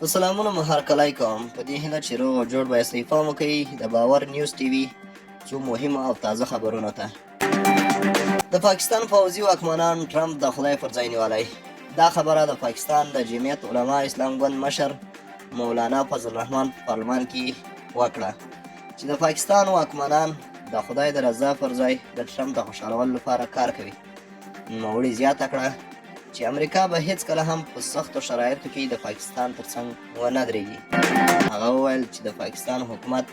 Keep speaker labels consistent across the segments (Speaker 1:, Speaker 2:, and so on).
Speaker 1: د سلامونو مو هرکلی کوم، په دې هیله چې روغ او جوړ به یاستئ. پام وکړئ د باور نیوز ټي وي څو مهمو او تازه خبرونو ته. د پاکستان پوځي واکمنان ټرمپ د خدای پر ځای نیولی. دا خبره د پاکستان د جمعیت علما اسلام ګوند مشر مولانا فضل الرحمن په پارلمان کې وکړه چې د پاکستان واکمنان د خدای د رضا پر ځای د ټرمپ د خوشحالولو لپاره کار کوي. نوموړي زیاته کړه چې امریکا به هیڅکله هم په سختو شرایطو کې د پاکستان ترڅنګ ونه درېږي. هغه وویل چې د پاکستان حکومت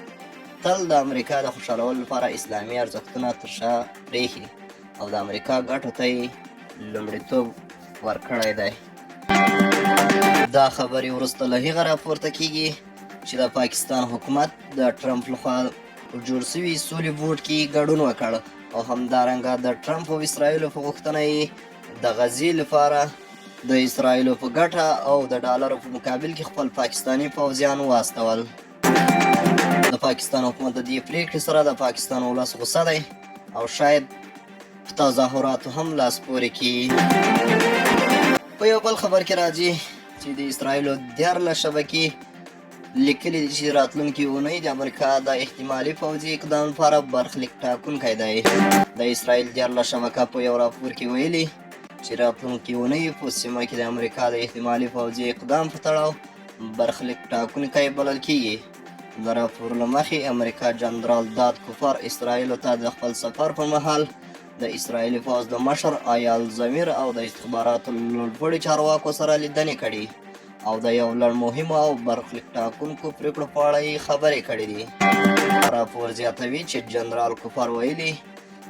Speaker 1: تل د امریکا د خوشحالولو لپاره اسلامي ارزښتونه تر شا پرېښي او د امریکا ګټو ته یې لومړیتوب ورکړی دی. دا خبرې وروسته له هغه راپورته کیږي چې د پاکستان حکومت د ټرمپ لخوا جوړ سوي سولې بورډ کې ګډون وکړ او همدارنګه د ټرمپ او اسراییلو په غوښتنه یې د غزې لپاره د اسراییلو په ګټه او د ډالرو په مقابل کې خپل پاکستاني پوځیان واستول. د پاکستان حکومت د دې پریکړې سره د پاکستان ولس غوسه دی او شاید په تظاهراتو هم لاس پورې کړي. په یو بل خبر کې راځي چې د اسراییلو 13 شبکې لیکلي دي چې راتلونکې اونۍ د امریکا د احتمالي پوځي اقدام لپاره برخلیک ټاکونکی دی. د اسراییل 13 شبکه په یو راپور کې ویلي چې راتلونکې اونۍ په سیمه کې د امریکا د احتمالي پوځي اقدام په تړاو برخلیک ټاکونکی بلل کیږي. د راپور له مخې امریکا جنرال داد کوفر اسراییلو ته د خپل سفر په مهال د اسراییلي پوځ د مشر ایال زمیر او د استخباراتو لوړپوړي چارواکو سره لیدنې کړي او د یو لړ مهمو او برخلیک ټاکونکو پریکړو په اړه یې خبرې کړې دي. راپور زیاتوي چې جنرال کوفر ویلي،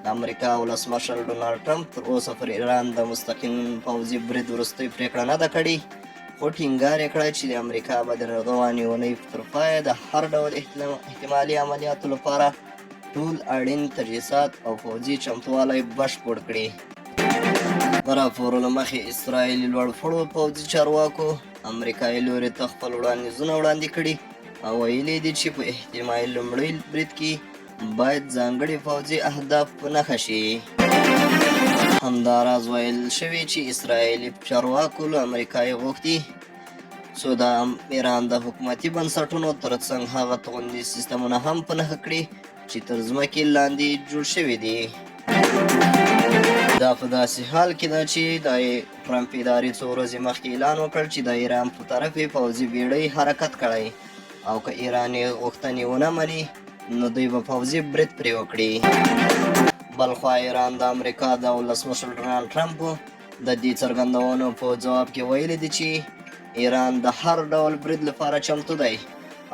Speaker 1: د امریکا ولسمشر ډونالډ ټرمپ تر اوسه پر ایران د مستقیم پوځي برید وروستۍ پریکړه نه ده کړې، خو ټینګار یې کړی چې د امریکا به د روانې اونۍ تر پایه د هر ډول احتمالي عملیاتو لپاره ټول اړین تجهیزات او پوځي چمتووالی بشپړ کړي. د راپورو له مخې اسراییلي لوړپوړو پوځي چارواکو امریکایي لوري ته خپل وړاندیزونه وړاندې کړي او ویلي دي چې په احتمالي لومړي برید کې باید ځانګړي پوځي اهداف په نښه شي. همداراز ویل شوي چې اسراییلي چارواکو له امریکایي غوښتي څو د ایران د حکومتي بنسټونو ترڅنګ هغه توغندي سیستمونه هم په نښه کړي چې تر ځمکې لاندې جوړ شوي دي. دا په داسې حال کې ده چې د ټرمپ ادارې څو ورځې مخکې اعلان وکړ چې د ایران په طرف یې پوځي بیړۍ حرکت کړی او که ایران یې غوښتنې ونه مني نو دوی به پوځي برید پرې وکړي. بلخوا ایران د امریکا د ولسمشر ډونالډ ټرمپ د دې څرګندونو په ځواب کې ویلي دي چې ایران د هر ډول برید لپاره چمتو دی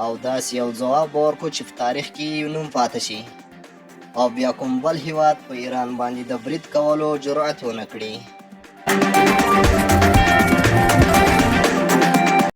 Speaker 1: او داسې یو ځواب به ورکړو چې په تاریخ کې یې نوم پاتې شي او بیا کوم بل هیواد په ایران باندې د برید کولو جرأت ونه کړي.